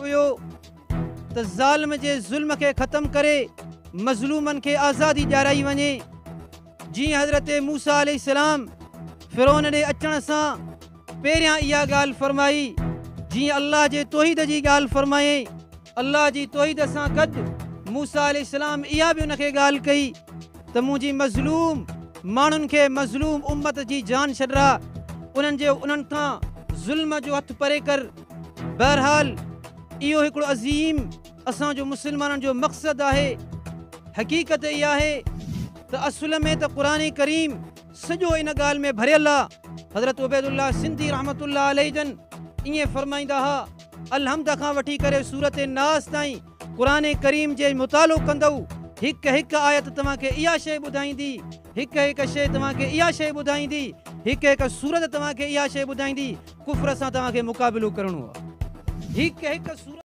هيو ته ظالم جي ظلم کي ختم ڪري مظلومن کي آزادي ڏيارائي وڃي. جيئن حضرت موسيٰ عليه السلام فرعون ڏي اچڻ سان پهريان اها ڳالهه فرمائي، جيئن الله جي توحيد جي ڳالهه فرمايائين، الله جي توحيد سان گڏ موسيٰ عليه السلام اها به ان کي ڳالهه ڪئي ته منهنجي مظلوم ماڻهن کي مظلوم امت جي جان ڇڏراء، انهن جي انهن کان ظلم جو هٿ پري ڪر. بهرحال اهو هڪڙو عظيم اسان جو مسلمانن جو مقصد آهي. حقيقت اها آهي ته اصل ۾ ته قرآن ڪريم سڄو ان ڳالهه ۾ ڀريل آ. حضرت عبيدالله سنڌي رحمة الله عليه جن ائين فرمائيندا ها، الحمد کان وٺي ڪري سورة ناس تائين قرآن ڪريم جي مطالعو ڪندؤ، هڪ هڪ آيت توهان کي اها شيء ٻڌائيندي، هڪ هڪ شيء توهان کي اها شيء ٻڌائيندي، هڪ هڪ سورت توهان کي اها شيء ٻڌائيندي، ڪفر سان توهان کي مقابلو ڪرڻو آ. هڪ هڪ سورت.